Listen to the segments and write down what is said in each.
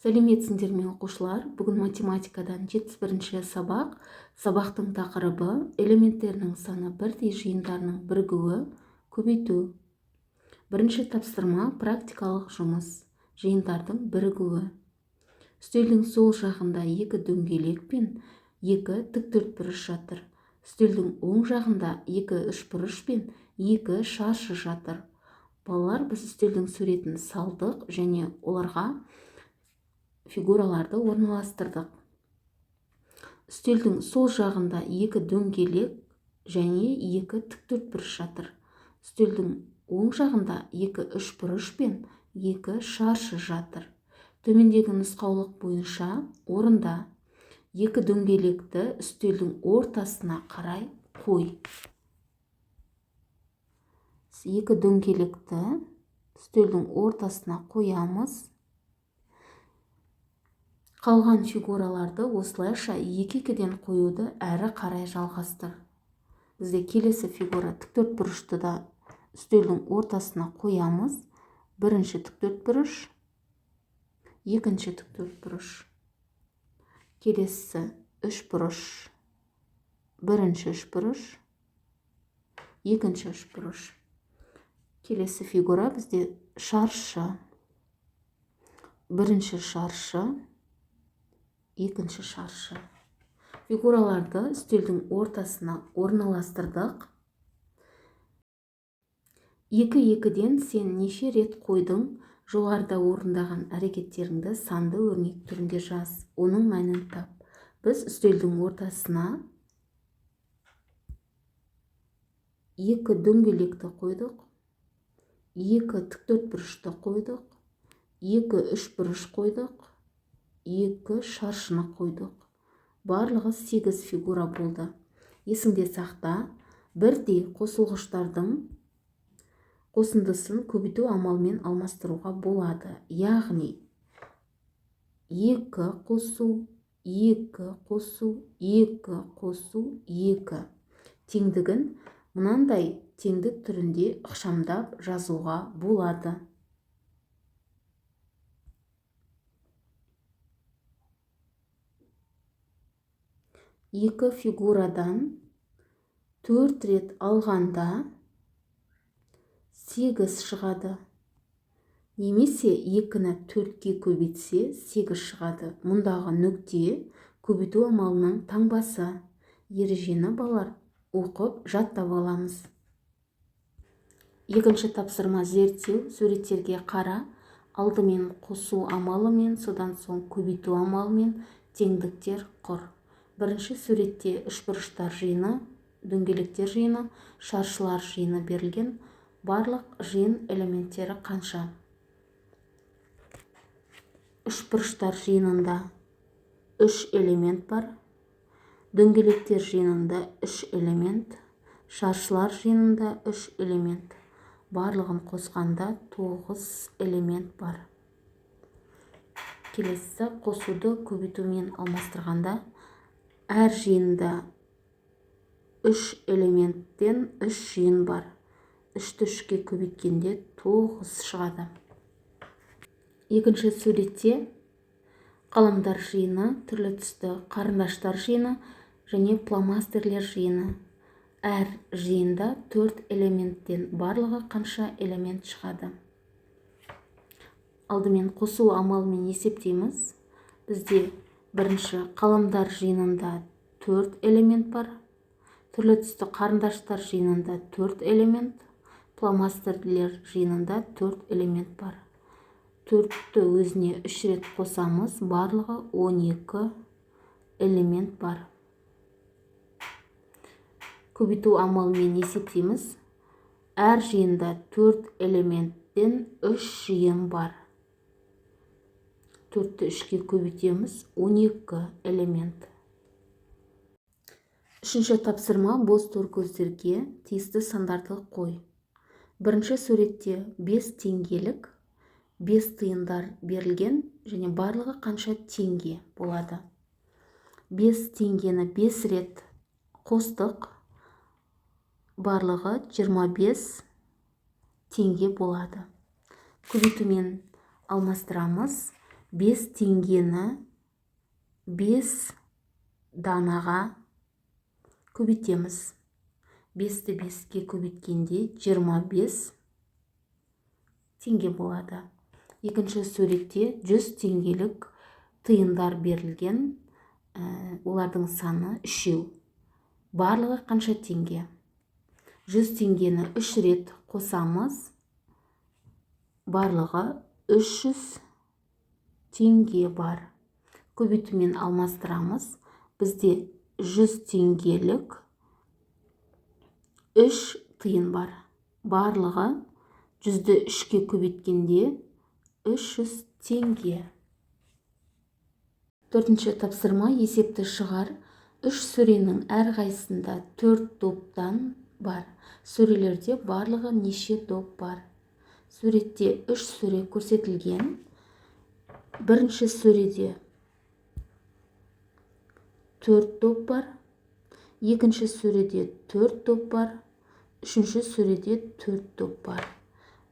Сәлеметсіңдер ме, оқушылар! Бүгін математикадан 71-ші сабақ. Сабақтың тақырыбы: элементтерінің саны бірдей жиындарының бірігуі, көбейту. Бірінші тапсырма, практикалық жұмыс: жиындардың бірігуі. Үстелдің сол жағында екі дөңгелек пен екі тіктөртбұрыш жатыр. Үстелдің оң жағында екі үшбұрыш пен екі шаршы жатыр. Балалар, біз үстелдің суретін салдық және оларға фигураларды орналастырдық. Үстелдің сол жағында екі дөңгелек және екі тіктөртбұрыш жатыр. Үстелдің оң жағында екі үшбұрыш пен екі шаршы жатыр. Төмендегі нұсқаулық бойынша орында. Екі дөңгелекті үстелдің ортасына қарай қой. Екі дөңгелекті үстелдің ортасына қоямыз. Қалған фигураларды осылайша екі-екіден қоюды әрі қарай жалғастыр. Бізде келесі фигура тіктөртбұрышты да үстелдің ортасына қоямыз. Бірінші тіктөртбұрыш, екінші тіктөртбұрыш, келесі үшбұрыш, бірінші үшбұрыш, екінші үшбұрыш. Келесі фигура бізде шаршы, бірінші шаршы, екінші шаршы. Фигураларды үстелдің ортасына орналастырдық. Екі-екіден сен неше рет қойдың? Жоғарыда орындаған әрекеттеріңді санды өрнек түрінде жаз, оның мәнін тап. Біз үстелдің ортасына екі дөңгелекті қойдық, екі тіктөртбұрышты қойдық, екі үшбұрыш қойдық, екі шаршыны қойдық. Барлығы 8 фигура болды. Есіңде сақта, бірдей қосылғыштардың қосындысын көбейту амалымен алмастыруға болады. Яғни 2 қосу 2 қосу 2 қосу 2 теңдігін мынандай теңдік түрінде ықшамдап жазуға болады. Екі фигурадан 4 рет алғанда 8 шығады. Немесе 2-ні 4-ке көбейтсе 8 шығады. Мұндағы нүкте көбейту амалының таңбасы. Ережені балалар оқып жаттап аламыз. Екінші тапсырма, зерттеу. Суреттерге қара. Алдымен қосу амалымен, содан соң көбейту амалымен теңдіктер құр. Бірінші суретте үшбұрыштар жиыны, дөңгелектер жиыны, шаршылар жиыны берілген. Барлық жиын элементтері қанша? Үшбұрыштар жиынында 3 элемент бар. Дөңгелектер жиынында 3 элемент, шаршылар жиынында 3 элемент. Барлығын қосқанда 9 элемент бар. Келесі қосуды көбейтумен алмастырғанда әр жиында 3 элементтен 3 жиын бар. 3-ті 3-ке көбейткенде 9 шығады. Екінші суретте қаламдар жиыны, түрлі түсті қарындаштар жиыны және фломастерлер жиыны. Әр жиында 4 элементтен барлығы қанша элемент шығады? Алдымен қосу амалымен есептейміз. Бізде бірінші қаламдар жиынында 4 элемент бар. Түрлі түсті қарындаштар жиынында 4 элемент, фломастерлер жиынында 4 элемент бар. 4-ті өзіне 3 рет қосамыз, барлығы 12 элемент бар. Көбейту амалымен есептейміз. Әр жиында 4 элементтен 3 жиын бар. 4-ті 3-ке көбейтеміз, 12 элемент. Үшінші тапсырма, бос торкөздерге тиісті сандарды қой. Бірінші суретте 5 теңгелік 5 тиындар берілген және барлығы қанша теңге болады? 5 теңгені 5 рет қостық, барлығы 25 теңге болады. Көбейтумен алмастырамыз. 5 теңгені 5 данаға көбейтеміз. 5-ті 5-ке көбейткенде 25 теңге болады. Екінші суретте 100 теңгелік тиындар берілген, олардың саны 3. Барлығы қанша теңге? 100 теңгені 3 рет қосамыз, барлығы 300 теңге бар. Көбейтумен алмастырамыз. Бізде 100 теңгелік 3 тиын бар. Барлығы 100-ді 3-ке көбейткенде 300 теңге. Төртінші тапсырма, есепті шығар. 3 сөренің әрқайсысында 4 доптан бар. Сөрелерде барлығы неше доп бар? Суретте 3 сөре көрсетілген. Бірінші сөреде 4 доп бар. Екінші сөреде 4 доп бар. Үшінші сөреде 4 доп бар.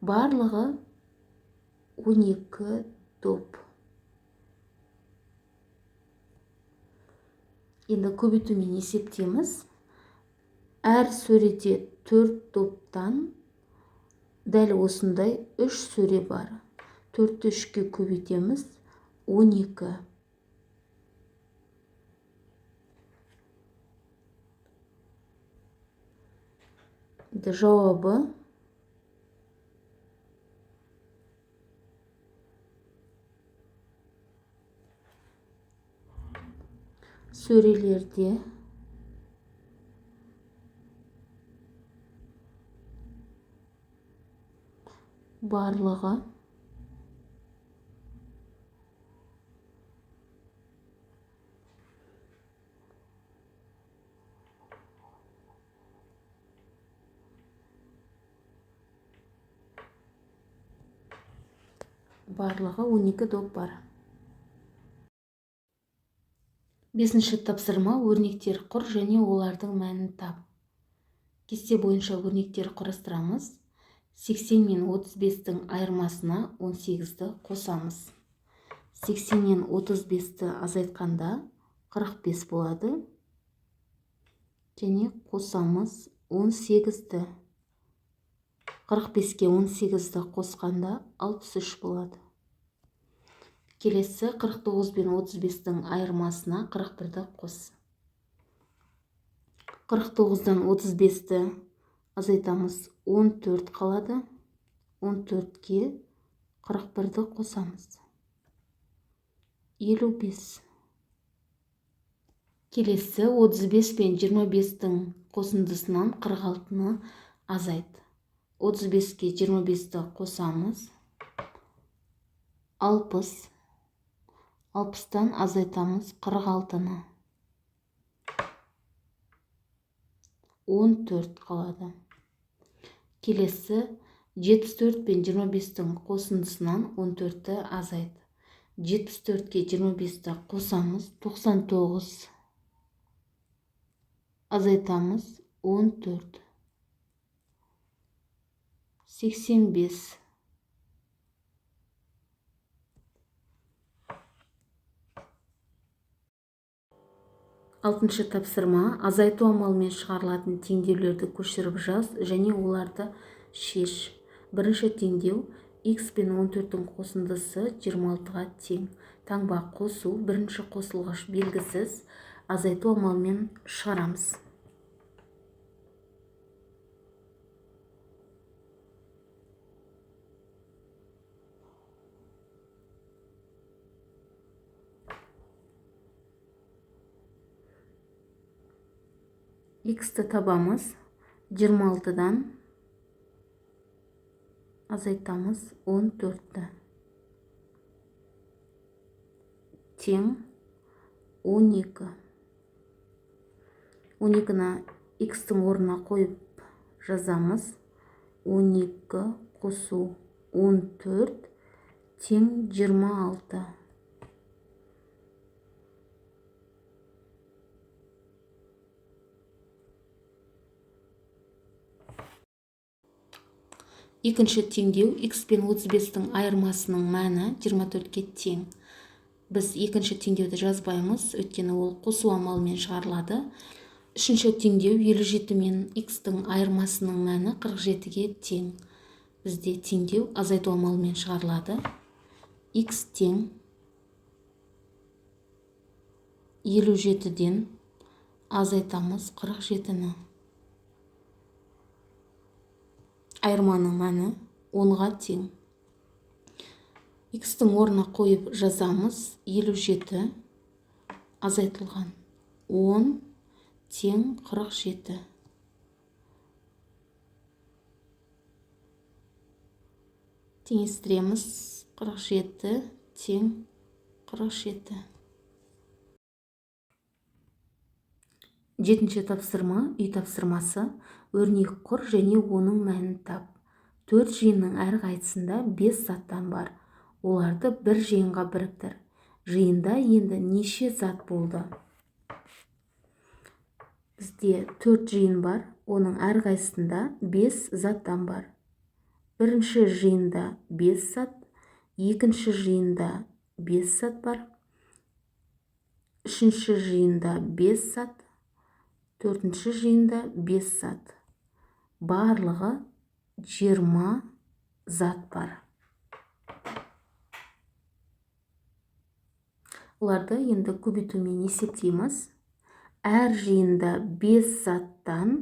Барлығы 12 доп. Енді көбейтумен есептейміз. Әр сөреде 4 доптан дәл осындай 3 сөре бар. 4-ті 3-ке көбейтеміз, 12. Жауабы сөрелерде барлығы 12 доп бар. Бесінші тапсырма, өрнектер құр және олардың мәнін тап. Кесте бойынша өрнектер құрастырамыз. 80 мен 35-тің айырмасына 18-ді қосамыз. 80-нен 35-ті азайтқанда 45 болады. Және қосамыз 18-ді. 45-ке 18-ді қосқанда 63 болады. Келесі 49 пен 35-тің айырмасына 41-ді қос. 49-дан 35-ті азайтамыз, 14 қалады. 14-ке 41-ді қосамыз. 55. Келесі 35 пен 25-тің қосындысынан 46-ны азайт. 35-ке 25-ті қосамыз. 60. 60-тан азайтамыз 46-ны. 14 қалады. Келесі 74 пен 25-тің қосындысынан 14-ті азайт. 74-ке 25-ті қосамыз, 99 азайтамыз 14. 85. Алтыншы тапсырма, азайту амалымен шығарылатын теңдеулерді көшіріп жаз және оларды шеш. Бірінші теңдеу x пен 14-тің қосындысы 26-ға тең. Таңба қосу, бірінші қосылғыш белгісіз, азайту амалымен шығарамыз. X-ті табамыз, 26-дан азайтамыз 14-ті. Тең 12. 12-ні X-тің орнына қойып жазамыз. 12 қосу 14 тең 26. Екінші теңдеу x пен 35-тің айырмасының мәні 24-ке тең. Біз екінші теңдеуді жазбаймыз, өйткені ол қосу амалымен шығарылады. Үшінші теңдеу 57 мен х-тің айырмасының мәні 47-ге тең. Бізде теңдеу азайту амалымен шығарылады. Х тең 57-ден азайтамыз 47-ні. Айырманың мәні 10-ға тең. Х-тің орнына қойып жазамыз. 57 азайтылған 10 тең 47. Теңестіреміз. 47 тең 47. Жетінші тапсырма, үй тапсырмасы. Өрнек құр және оның мәнін тап. 4 жиынның әрқайсысында 5 заттан бар. Оларды бір жиынға біріктір. Жиында енді неше зат болды? Бізде 4 жиын бар, оның әрқайсысында 5 заттан бар. Бірінші жиында 5 зат, екінші жиында 5 зат бар, үшінші жиында 5 зат, төртінші жиында 5 зат. Барлығы 20 зат бар. Оларды енді көбейтумен есептейміз. Әр жиында 5 заттан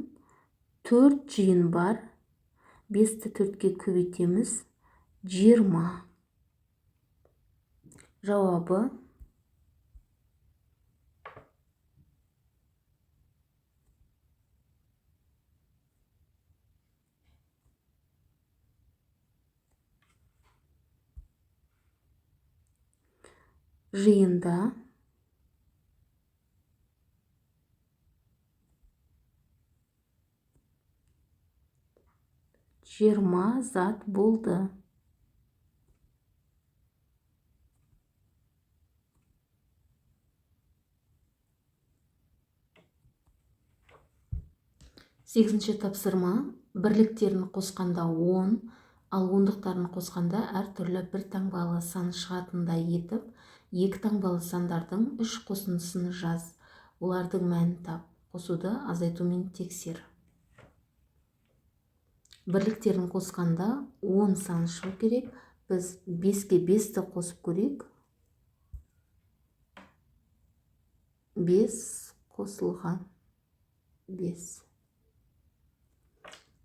4 жиын бар. 5-ті 4-ке көбейтеміз, 20. Жауабы жиында 20 зат болды. Сегізінші тапсырма. Бірліктерін қосқанда 10, ал ондықтарын қосқанда әртүрлі бір таңбалы сан шығатындай етіп, екі таңбалы сандардың 3 қосындысын жаз. Олардың мәнін тап. Қосуды азайтумен тексер. Бірліктерін қосқанда 10 сан шығу керек. Біз 5-ке 5-ті қосып көрейік. 5 қосылған 5.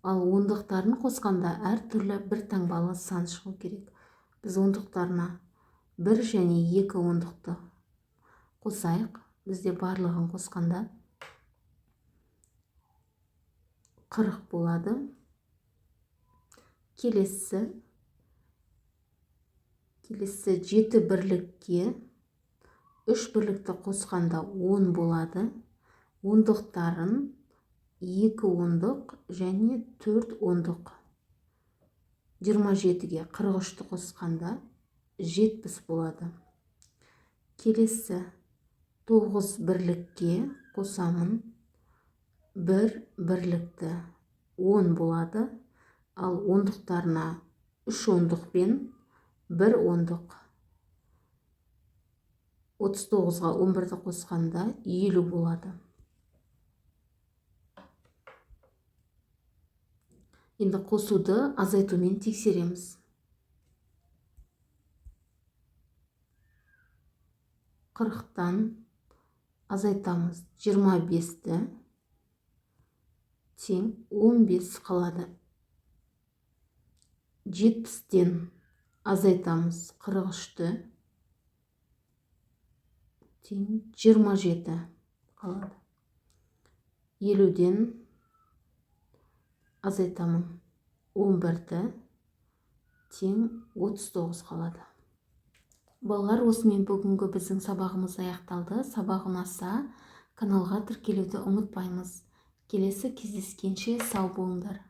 Ал ондықтарын қосқанда әртүрлі бір таңбалы сан шығу керек. Біз ондықтарына 1 және 2 ондықты қосайық. Бізде барлығын қосқанда 40 болады. Келесі 7 бірлікке 3 бірлікті қосқанда 10 болады. Ондықтарын 2 ондық және 4 ондық. 27-ге 43-ті қосқанда 70 болады. Келесі 9 бірлікке қосамын 1 бірлікті, 10 болады. Ал ондықтарына 3 ондық пен 1 ондық. 39-ға 11-ді қосқанда 50 болады. Енді қосуды азайтумен тексереміз. 40-тан азайтамыз 25-ті, тең 15 қалады. 70-тен азайтамыз 43-ті, тең 27 қалады. 50-ден азайтамын 11-ті, тең 39 қалады. Балалар, осымен бүгінгі біздің сабағымыз аяқталды. Сабақ ұнаса, каналға тіркелуді ұмытпаймыз. Келесі кездескенше сау болыңдар.